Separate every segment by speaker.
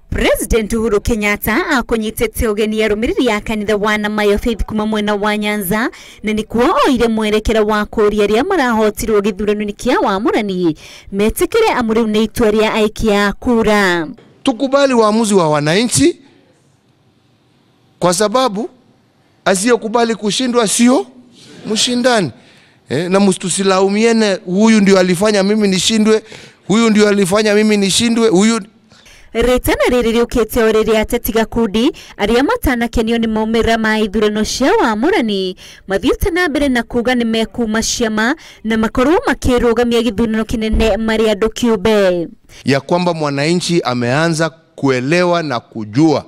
Speaker 1: President Uhuru Kenyatta akunyitĩte ũgeni arũmĩrĩri a kanitha wa Namayo Faith kuma mwena wa Nyanza na nĩkuo oire mwerekera wa kũũria arĩa marahotirwo gĩthurano-inĩ kĩa wamũrani metĩkĩre amu rĩu nĩ itua rĩa aikia a kura.
Speaker 2: Tukubali uamuzi wa wananchi, kwa sababu asiyekubali kushindwa sio mshindani. Na tusilaumiane, huyu ndio alifanya mimi nishindwe, huyu ndio alifanya mimi nishindwe, huyu.
Speaker 1: Ritana rĩrĩ rĩũkĩte o rĩrĩa ateti gakundi arĩa matanakenio nĩ maumĩrĩra ma ithurano cia wamũrani mathiĩte na mbere na kuga nĩ mekuma ciama na makorwo makĩrũgamia gĩthurano kĩnene marĩ andũ kĩũmbe.
Speaker 2: Ya kwamba mwananchi ameanza kuelewa na kujua,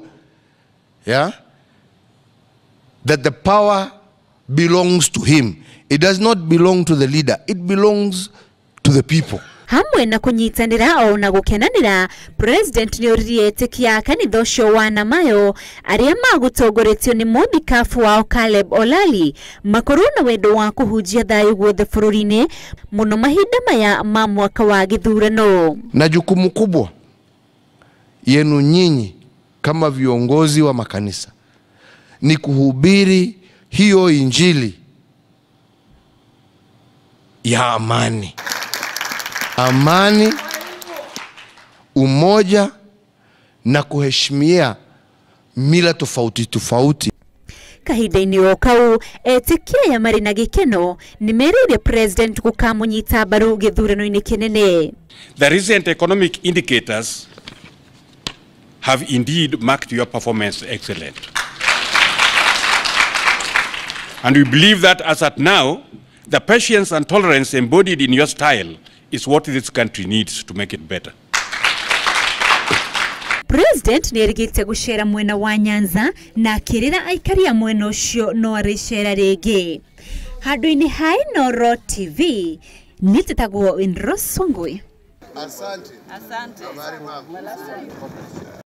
Speaker 2: yeah, that the power belongs to him. It does not belong to the leader. It belongs to the people.
Speaker 1: Hamwe na kunyitanĩra o na gũkenanĩra, President nĩoririe etĩkia a kanitha ũcio wa Namayo arĩa magũtongoretio nĩ mũthikabu wao Caleb Olali makorwo na wendo wa kũhunjia thayũ guothe bũrũri-inĩ mũno mahinda maya ma mwaka wa gĩthurano.
Speaker 2: Na jukumu kubwa yenu nyinyi kama viongozi wa makanisa ni kuhubiri hiyo injili ya amani. Amani, umoja na kuheshimia mila tofauti tofauti.
Speaker 1: Kahinda-inĩ o kau, etĩkia aya marĩ na gĩkeno nĩ merĩire President gũkamũnyita mbaru gĩthurano-inĩ kĩnene.
Speaker 3: The recent economic indicators have indeed marked your performance excellent. And we believe that as at now, the patience and tolerance embodied in your style is what this country needs to make it better.
Speaker 1: President nĩerĩgĩte gũcera mwena wa Nyanza na akĩrĩra aikari a mwena ũcio no arĩcera rĩngĩ. Handũ-inĩ ha Inooro TV, niĩ njĩtagwo Winrose Wangui.
Speaker 2: Asante.
Speaker 4: Asante.